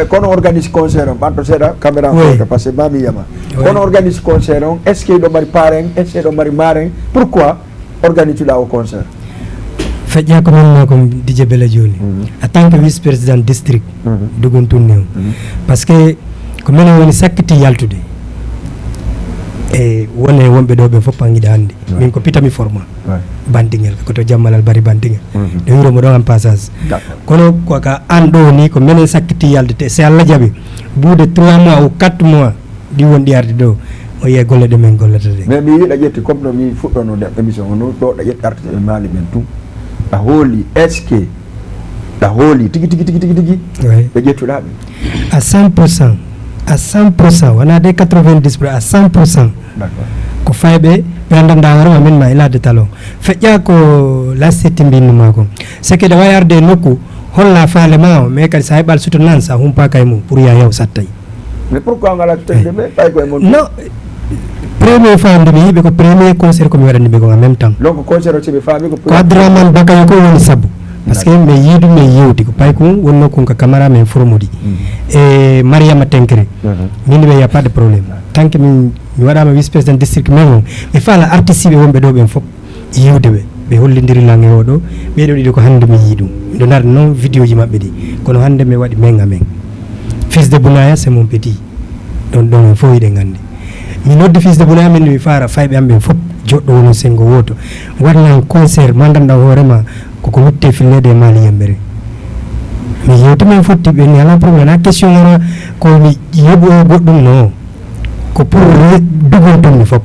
Kono organise concert on ɓanto seeɗa caméra foto parce que mami yama kono organise concert on est ce que ɗo mari parrain est ce que ɗo mari marin pourquoi organise tuɗa o concert? Feƴƴa ko min ma ko Didier Bella joni en tant que vice président district dugon tunni on parce que ko minen woni sakkiti yaltude e wone wonɓe ɗo ɓe fof pangiɗa hannde min ko pitami forma bandigel ko to jammalal bari bandigel ɗo wuro mo ɗon en passage kono koka an ɗo ni ko minen sakkiti yalde te si allah jaaɓi buude trois mois ou quatre mois ɗi wonɗi arde ɗo o yiya golle ɗe min gollata ɗe. Mais mi yiɗa ƴetti comme no min fuɗɗono nder émission o no ɗo ɗa ƴetti artiste ɓe maali ɓen tout ɗa hooli est ce que ɗa hooli tigi tigi tigi tigi tigi ɓe ƴettuɗa ɓe. À cent pour cent à cent pour cent wona de quatre-vingt-dix pour à cent pour cent ko fayɓe ɓe andanɗa hoore ma min ma ilade talon feƴƴa ko lassetti mbinnuma ko c'est que ɗa wawi arde e nokku holla faale ma o mais kadi sa heɓal soutenance a humpaka e mum pour ya yaw sattay. Mais pourquoi ngala telde ɓe ɓay koye mon? Non. Premier fois nde mi yiɓe ko premier concert ko mi waɗani ɓe ko en même temps. Donc concert o siɓe faami ko ko Abdourahmane Bakayo ko woni sabu. Parce que mi yiidu mi yewti ko pay kun wonno kun ka camara men formodi e Mariama Tenkere. Min ɓe y a pas de problème. Tant que min mi waɗama vice président district men on mi faala artiste ɓe wonɓe ɗo ɓen fof. Yiwde ɓe ɓe hollidiri lan e oɗo ɓeɗo ɗiɗo ko hande mi yii ɗum miɗo narde noon vidéo ji maɓɓe ɗi kono hande mi waɗi men amen fils de bounaya c'est mon petit ɗon ɗon en fof hiɗen gandi mi noddi fils de bounaya min mi faara fayɓe am ɓen fof joɗɗo wono sengo woto waɗnan concert mandanɗa hoorema koko lutte fillede e maali yembere mi yewti men fotti ɓe ni ala problème ala question ara ko mi yoɓoyo goɗɗum no ko pour dugontummi fof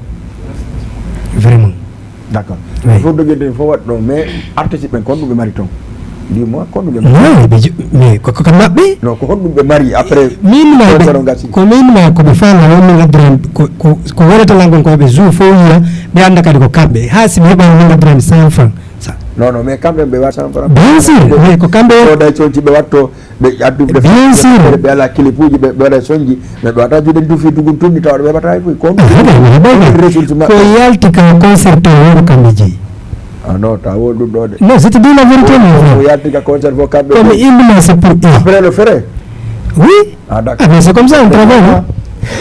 vraiment D'accord. Il faut doguede fof waɗ ɗo mais artiste ɓen kon ɗum ɓe mari toon. Dis moi kon ɗum ɓe mari. Non ɓe mais koko kam maɓɓe. Non ko honɗum ɓe mari après. Min ma ko min ma ko ɓe fala o min abdourahim ko ko wonata lan kon koɓe jour fof yiya ɓe anda kadi ko kamɓe ha si mi heɓani min abdourahim cent franc. Non non mais kamɓe ɓe wa cent franc. Bien sûr mais ko kamɓe. Soda conci ɓe watto. Ɓe addu ɓe bien sûr ɓe ala kilipuji ɓe ɓe waɗa soñji mais ɓe wata juuɗe dufi dugun tunni tawa ɓe heɓata hay foy kon résultat ko yalti ka concert o woro kamɓe jeeyi. Ah non ta wo ɗum ɗo de. Non je te dis la vérité mon frère. Ko yalti ka concert fof kamɓe. Comme il me c'est pour eux. Après le frère. Oui. Ah d'accord. Ah mais c'est comme ça on travaille.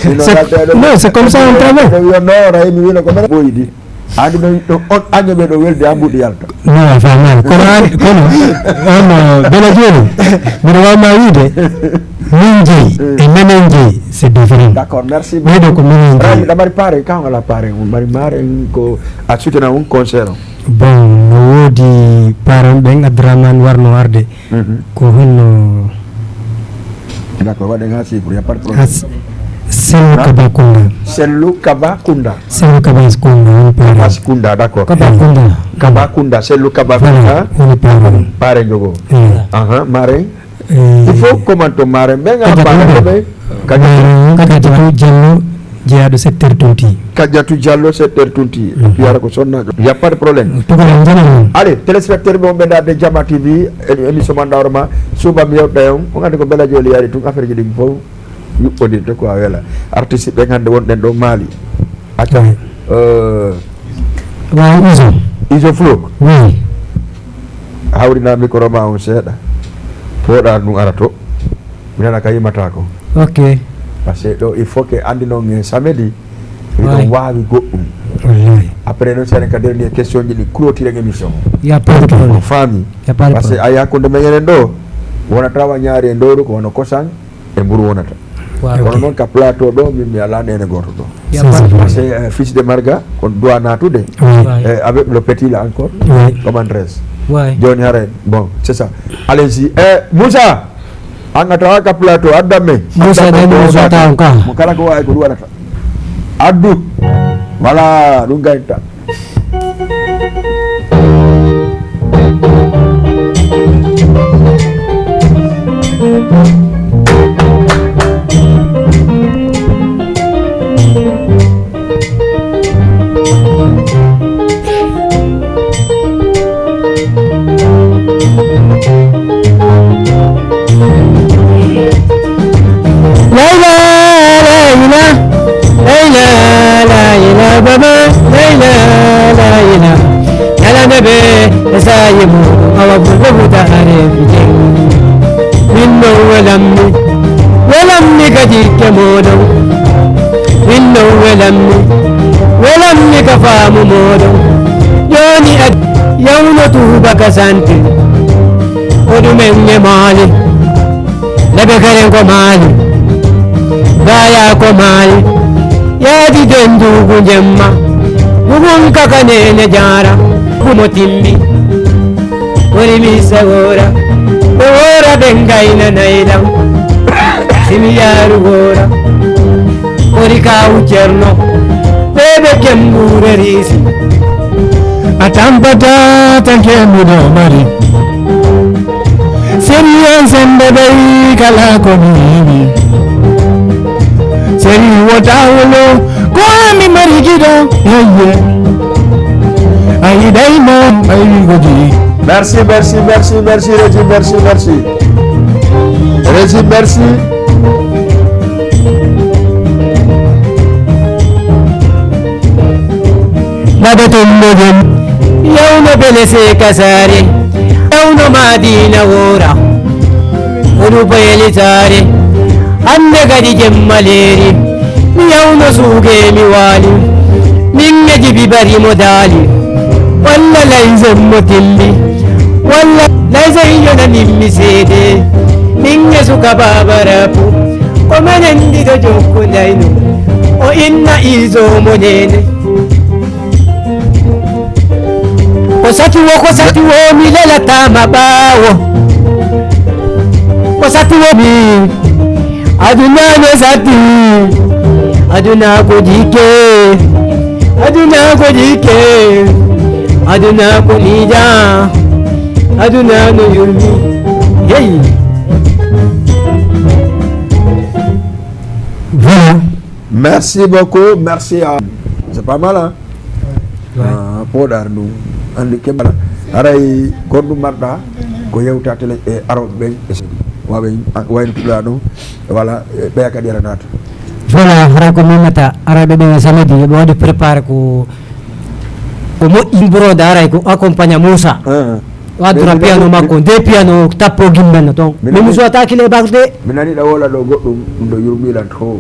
C'est- non, c'est comme ça on travaille. Yo no ray mi wino ko men boyidi. Andi no no on anya be do welde ambuɗi yalta. Non, a faamaani. Kono an, kono on, bela jooni, mbiɗo waawi ma wiide, min jeyi e menen jeyi, c'est différent. D'accord, merci beaucoup. Ɓeeɗo ko minen jeyi. Ray, ɗa mari pare, kan wala pare, on mari mare, ko a sutena on concert. Bon, no woodi parent ɓen, Abdourahmane warno arde. Mhm. Ko honno? D'accord, waɗen ha chiffre, y a pas de problème. As- Sellu Kaba Kunda. Sellu Kaba Kunda. Sellu Kaba Kunda, woni pare. Kaba Kunda, d'accord. Kaba Kunda. Kaba Kunda, Sellu Kaba Kunda. Woni pare. Pare jogo. Aha, mare. Il faut comment to mare. Ɓen ga pare ɓe. Kajatu Diallo, jeyaaɗo secteur Tunti. Kajatu Diallo, secteur Tunti. Piyara ko sonnaajo. Y a pas de problème. Tugara njana. Allez, téléspectateur ɓe on ɓe ndaarde Jama T V, émission man ndawroma, suuba mi yewta e on, on andi ko bela jooli yaari tun, affaire ji ɗin fof yuɓɓodirde ko a wela. Artiste ɓen hannde wonɗen ɗo Mali. Acca. Oui. Euh, waaw, Iso. Iso Flow. Oui. Hawrina micro ma on seeɗa. Pooɗa ɗum ara to. Mi nana ka yimata ko. Ok. Parce que ɗo il faut que andi noon e samedi. Miɗo waawi goɗɗum. Wallahi. Après noon si aɗen ka dernier question ji ɗi clôture émission. Y a pas de problème. Faami. Y a pas de problème. Parce que a hakkunde men enen ɗo wona tawa ñaari e ndowru ko wona kosan e mburu wonata. Kono noon ka plateau ɗo min mi alaa nene gooto ɗo. Parce que euh, fils de Marga on doit naatude. Eh, avec le petit là encore. Comment reste. Jooni haray bon c'est ça. Allez-y. Eh, Moussa. An a tawa ka plateau addan men. Moussa dani mo sota on ka. Mo kala ko wawi ko ɗum waɗata. Addu. Voilà ɗum gayta. Layla, Layla, Layla, Layla, baba, Layla, Layla. Yalande be esayi mu awa bulu buta are fijeng. Minno welammi, welammi ka jikke moɗon. Minno welammi, welammi ka faamu moɗon. Joni ad yawno tuba ka santi. Oɗumen e maali. Lebe karen ko maali. Gaya ko maali. Yaadi den dugu jemma. Bugun kaka nene jara. Kumo timbi. Woni mi sawora. Ɓe wora ɓe ngayna naylan. Simi yaaru wora. Woni kawu cerno. Ɓe ɓe kembure risi. A tampata tanke mudo mari. Sérieux sembe ɓey kala ko mi yiɗi. Sérieux wota wolo ko ami mari giɗo. Yeye. A yiɗay mo ɓay godi. Merci, merci, merci, merci, Régime, merci, merci. Régime, merci. Baɗoton mbojen. Yawno bele se kasare. Yawno madina wora. Oɗu bayeli tare. Hande kadi jemma leeri. Mi yawno suuge mi waali. Min e jibi bari mo daali. Walla laysen mo timbi. Walla laysen yona min mi seede. Min e suka baba rapu. Ko menen ɗiɗo jokkodayno. O inna iso mo nene. Ko sati wo, ko sati wo, mi lelatama ɓaawo. Ko sati wo mi. Aduna no sati. Aduna ko jike. Aduna ko jike. Aduna ko mija. Aduna no yurmi. Hey. Voilà. Merci beaucoup, merci à. C'est pas mal, hein? Ah, pooɗaare ndu anndi kembala. Haray kon ɗum marɗa ko yewta télé e arooɓe ɓen e sedi. Waɓe wayno tuɗa ɗum. Voilà, ɓeya kadi ara naata. Voilà, haray ko mimata arooɓe ɓen e samedi, ɓe waɗi préparé ko ko moƴƴi broda haray ko accompagna Moussa. Ah. O addora piano makko, nde piano tappo gimbenno toon. Min mi suwata kile bagde. Mi nani ɗa wola ɗo goɗɗum ɗo yurmilan to.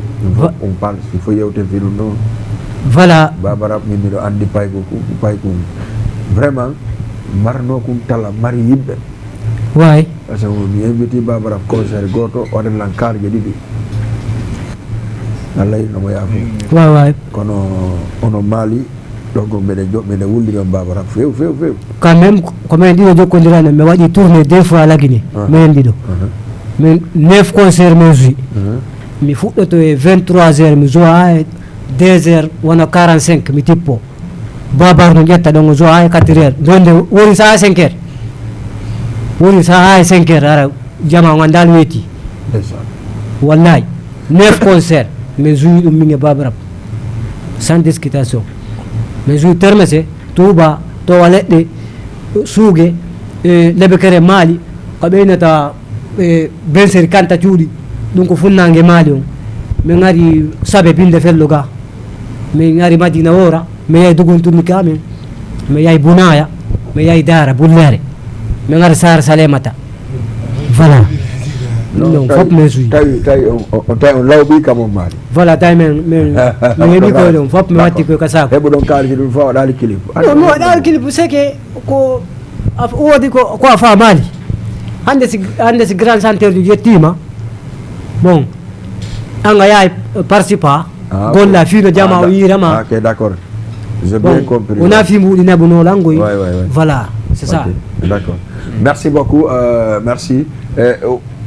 On parle il faut yewte film ɗo. Voilà. Babarap min miɗo andi payko payko vraiment marno kum tala mari yimɓe. Way. Parce que mi inviti Babarap concert goto waɗan lan karje ɗiɗi. Allah yirno mo yaafo. Way way. Kono ono maali. Donc mbeɗa jo mbeɗa wulliri on baaba tan few few few. Quand même ko minen ɗiɗo jokkondirano mi waɗi tourné deux fois lagine minen ɗiɗo. Min neuf concert min joui. Mi fuɗɗoto e vingt trois heures mi joua e deux heures wona quarante cinq mi tippo. Babar no ƴetta ɗon o joua e quatre heures jonde woni saha cinq heures. Woni saha e cinq heures ara jama o ganda no weeti. Wallahi neuf concert min joui ɗum min e babarab. Sans discutation. Min joui termese touba towa leɗɗe suuge e lebekere maali ko ɓeynata e benseri kanta cuuɗi. Ɗum ko funnange maali on. Min ari sabe binde fello ga. Min ari madina wora. Mi yahi duguntunni ka min. Mi yahi bunaya. Mi yahi dara bullere. Mi ngara sara salemata. Voilà. Non, fof min suyi tawi tawi on tawi on lawbi kam on maali. Voilà tawi min min mi heɓi koye ɗum fof mi watti koye ka saako. Heɓu ɗon kaalisi ɗum fof waɗali kilip. Non mi waɗali kilip c'est que ko woodi ko ko a faamaali. Hannde si hannde si grand chanteur ji yettiima. Bon an a yahay participa. Golla fii no jama o yiirama. Ok d'accord. J'ai bien compris. Wona fii mbuuɗi nabu no langoy. Voilà c'est ça. D'accord. Merci beaucoup. Euh, merci. Euh,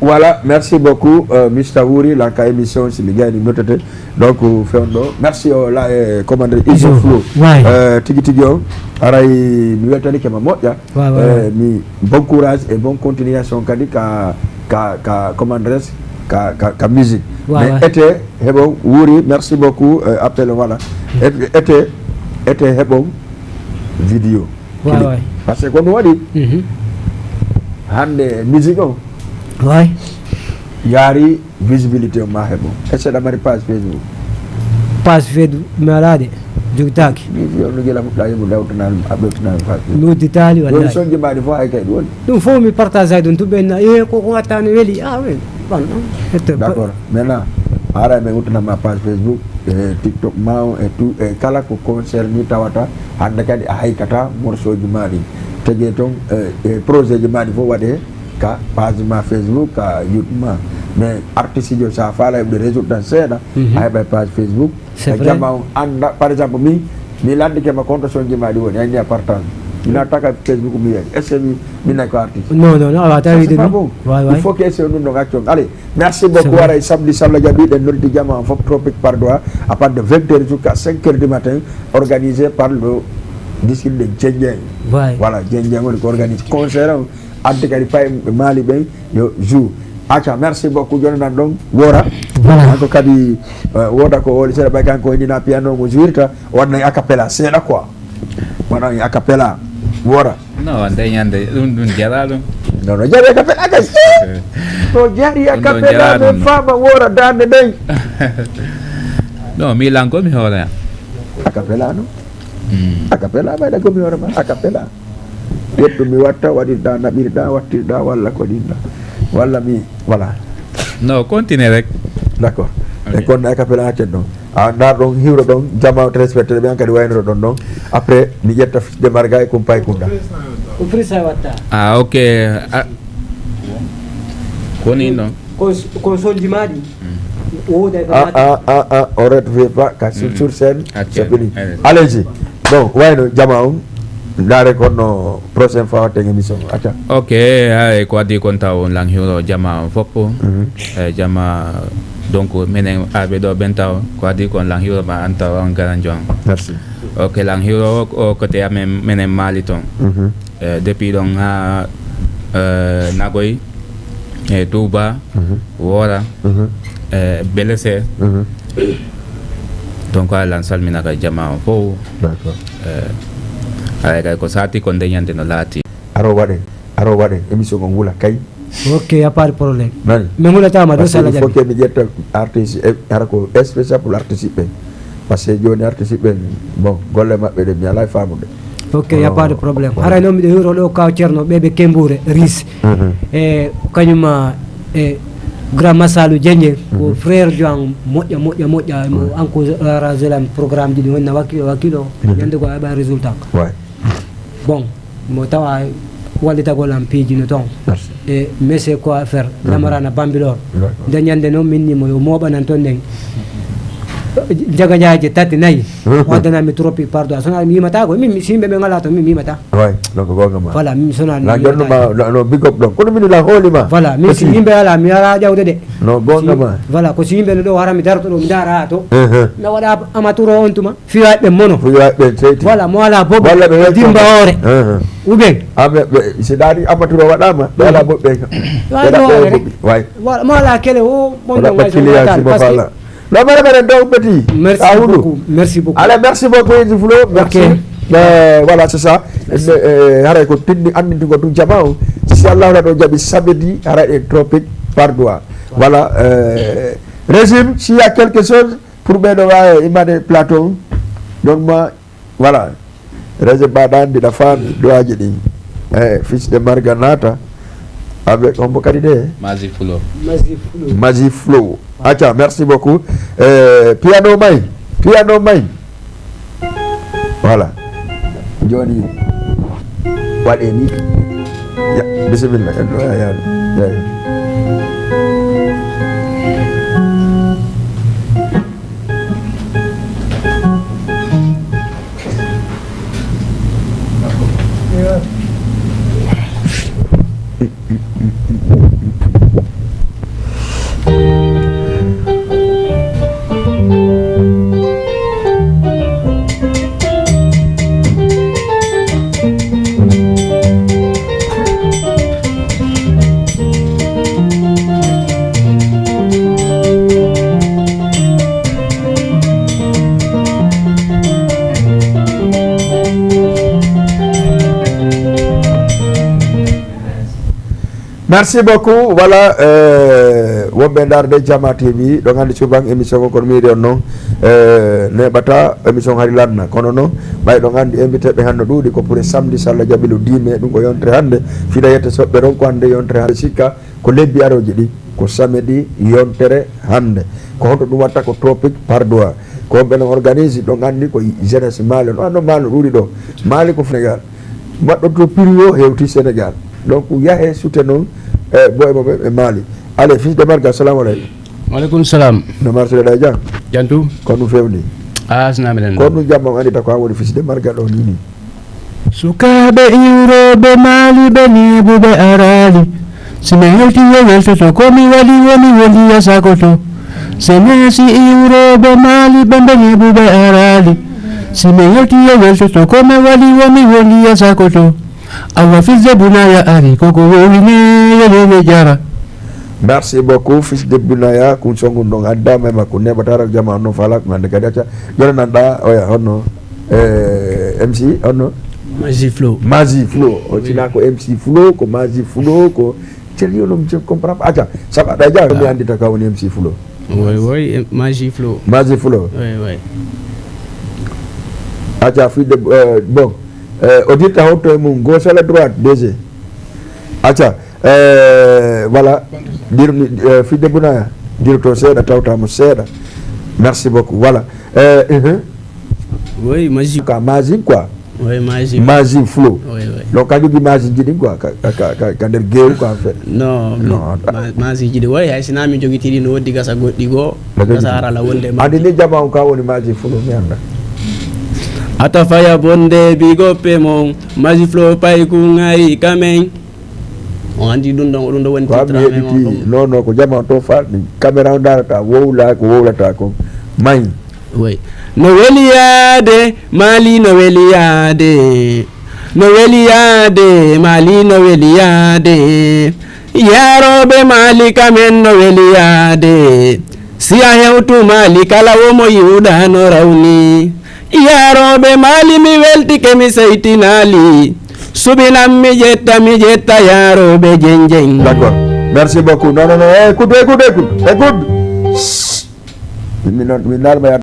voilà, merci beaucoup euh, Mister Wuri lanka émission si mi gayni notete. Donc fewndo merci o la e commandeur Iso Flo. Euh, tigi tigi o aray mi weltanike ma moƴƴa. Eh, mi bon courage et bonne continuation kadi ka ka ka commandres ka ka, ka musique. Mais ete heɓo wuuri merci beaucoup euh, appel voilà. Ete ete heɓo vidéo. Waaway. Parce que ko ɗum waɗi hannde musique o yaari visibilité o ma heɓo est ce que aɗa mari page facebook? Page facebook mi alaa de jogitaaki. Mi wiya no gila fuɗɗa yimo dawtanami a ɓeftanami page facebook mi udditaali. Wallahi sonji mbaɗi fof hay kay ɗum woni. Ɗum fof mi partage ay ɗum tuɓɓen na e ko ko watta no weli a wen. Bon non. D'accord. Maintenant haray min wuttanama page facebook e tiktok ma o e tout e kala ko concerni tawata hannde kadi a haykata morceau ji ma ɗi tege toon e projet ji ma ɗi fof waɗe ka page ma facebook ka youtube ma. Mais artiste jo sa faala heɓde résultat seeɗa a heɓa page facebook. Ka jama on annda par exemple min mi lanndike ma compte sonji ma ɗi woni anniya partage. Mi nattaka facebook mi wiyani est ce que mi minna ko artiste? Non non non awa tawi de ɗum. Il faut que est ce que ɗum ɗon accon allez. Merci beaucoup. Waray samedi salla jaɓi ɗen noddi jama on fof tropique par doit à part de vingt heures jusqu'à cinq heures du matin. Organisé par le district de Djendieng. Voilà Djendieng woni ko organise concert on adde kadi pay ɓe maali ɓen yo jour. Acca merci beaucoup joni nan ɗon wora. Kanko kadi woda ko woli seeɗa ɓay kanko o innina piano mo jouirta o waɗna e acapella seeɗa quoi. Waɗan e acapella wora. Non wonde ñande ɗum ɗum jara ɗum. Non no jari acapella kay. No jari acapella min faama wora darde nden. Non mi lanko mi hoore am. Acapella no. Acapella ɓayɗa gomi hoore ma acapella. Ƴettu mi watta waɗirɗa naɓirɗa wattirɗa walla ko ɗinɗa walla mi voilà. Non continue rek. D'accord. E konno acapella accen ɗon. A ndar ɗon hiwro ɗon jama o téléspectateur ɓe an kadi waynoro ɗon ɗon. Après mi ƴetta démarga e kumpay kunda. Ko prix a watta. Ah ok. Ko ni non. Ko ko sonji ma ɗi. Wooda e ko a a a a o retve pas ka sur sur scène. C'est fini. Allez-y. Bon wayno jama on. Ndaare kon no prochaine fois watten émission acca. Ok, ay ko addi kon taw on lang hiwro jama on foppo. Eh, jama donc menen arɓe ɗo ɓen taw ko addi kon lang hiwro ma an taw on garan jon. Merci. Ok, lang hiwro o côté amen menen mali ton. Eh, depuis ɗon ha eh, nagoy e touba, wora, e belese. Donc alan salminaka jama o fof. D'accord. Alay kay ko sati ko ndeñande no laati. Aro waɗen, aro waɗen émission on wula kay. Ok, y a pas de problème. Nani? Min hulatama ɗo sala jaɓi. Foke mi ƴetta artiste e hara ko spécial pour artiste ɓen. Parce que joni artiste ɓen bon golle maɓɓe ɗe mi alay famude. Ok, y a pas de problème. Haray noon miɗo hiwro ɗo kaw Ceerno ɓeɓe Kembuure Ris. E kañum e Grand Masalu Jenje ko frère jo an moƴƴa moƴƴa moƴƴa mo encourage lan programme ji ɗi wonna wakkilo wakkilo ñande ko heɓa résultat. Bon, mo tawa wallitagol am piiji no toon. E monsieur quoi faire lamarana Bambilor. Nde ñande noon min ni mo yo mooɓanan toon nden jagañaaji tati nayi. Waddanami tropique pardon sona mi yimata ko min si yimɓe ɓe ngala toon min mi yimata. Way, donc gonga ma. Voilà, min sona mi la jonno ma no big up ɗon kono min la hooli ma. Voilà, min si yimɓe ala mi ala ƴawde de. No gonga ma. Voilà, ko si yimɓe no ɗo hara mi darto ɗo mi dara to. Mi waɗa amaturo on tuma. Fiyaɓe mono. Fiyaɓe seyti. Voilà, mo ala bobo. Walla ɓe welto. Dimba hoore. Ou bien. Aɓe ɓe si daari amaturo waɗama ɓe ala boɓɓe ka. Way no hoore rek. Way. Voilà, mo ala kele o mon no way so. Parce que no mara mara donc petit. Merci beaucoup. Merci beaucoup. Allez, merci beaucoup Eddie Flo. Merci. Euh, voilà, c'est ça. Haray ko tinni andintugo tun jama o si Allah waɗa ɗo jaɓi samedi haray en tropique par doigt. Voilà. Euh, régime s'il y a quelque chose pour ɓeɗo wawi immade plateau donc moi. Voilà. Régime baɗa andi ɗa faami duwaji ɗi. Eh, fils de marga naata avec hombo kadi de. Mazi Flo. Mazi Flo. Acca, merci beaucoup. Eh, piano may. Piano may. Voilà. Joni waɗe ni. Ya, bisimilla. En ɗo ya, ya, ya. Merci beaucoup. Voilà, euh, wonɓe ndaarde Jama T V ɗo nganndi souvent émission ko kono miiri on noon euh, neɓata émission hari lanna kono noon ɓay ɗo nganndi invité ɓe hannde ɗuuɗi ko pour samedi salla jaɓilo dix mai ɗum ko yontere hannde fiɗa yette soɓɓe ron ko hannde yontere hannde sikka ko lebbi arooji ɗi ko samedi yontere hannde ko honto ɗum watta ko tropique par doigt ko ɓen organise ɗo nganndi ko jeunesse maali no anno maali no ɗuuɗi ɗo maali ko sénégal mbaɗɗo to prix o hewti sénégal donc yahe sutte noon e boye maɓɓe ɓe maali allez fils de marga assalamu aleykum. Waleykum salam. No marsude ɗa jam. Jantu. Ko ɗum fewni. A sinami ɗen. Ko ɗum jam on andita ko an woni fils de marga ɗo nini. Sukaaɓe iwrooɓe maali ɓe neeɓuɓe araali. Si mi hewti yo weltoto ko mi waɗi woni woni yasakoto. Senesi iwrooɓe maali ɓe ɓe neeɓuɓe araali. Si mi hewti yo weltoto ko mi waɗi woni woni yasakoto. Awa fils de bunaya ari koko wowine yelene jara. Merci beaucoup fils de bunaya kun songun ɗon addama e makko neɓatara jama no fala ko hande kadi acca jona nanɗa oya honno eh, mc honno. Maji Flo. Maji Flo o tina ko mc Flo ko Maji Flo ko celi onom je comprend acca sabu aɗa ja mi andita ka woni mc Flo. Woy woy. Maji Flo. Maji Flo. Woy woy. Acca fidde eh, bon. Eh, o dirta honto e mum gauche walla droite dg. Acca eh, voilà. Dir eh, fidde bunaya dirto seeɗa tawtamo seeɗa. Merci beaucoup voilà. Eh, eh, Oui, maji. Ka maji quoi. Oui, maji. Maji Flo. Oui, oui. Donc ka jogi maji ji ɗin quoi ka ka ka ka nder geewu quoi en fait. Non. Non. Maji ji ɗi woy hay sina mi jogiti ɗi no woddi gasa goɗɗi goo. Gasa harala wonde maji. Andi ni jama on ka woni maji Flo mi anda. Ata faya bonde bigoppe mon maji Flo pay ku ngayi kamen. On andi ɗum ɗon ɗum ɗo woni titre amen on ɗum. Non non ko jama on to fa caméra on darata wowla ko wowlata ko mayi. Oui. No weli yaade maali no weli yaade. No weli yaade maali no weli yaade. Yaarooɓe maali kamen no weli yaade. Si a hewtu maali kala womo yiwɗa no rawni. Yaarooɓe maali mi weltike mi seytinaali. Suɓinan mi ƴetta mi ƴetta yaarooɓe jenjen. D'accord. Merci beaucoup. Non non non. Écoute écoute écoute. Écoute. Min noon min naalma yaade.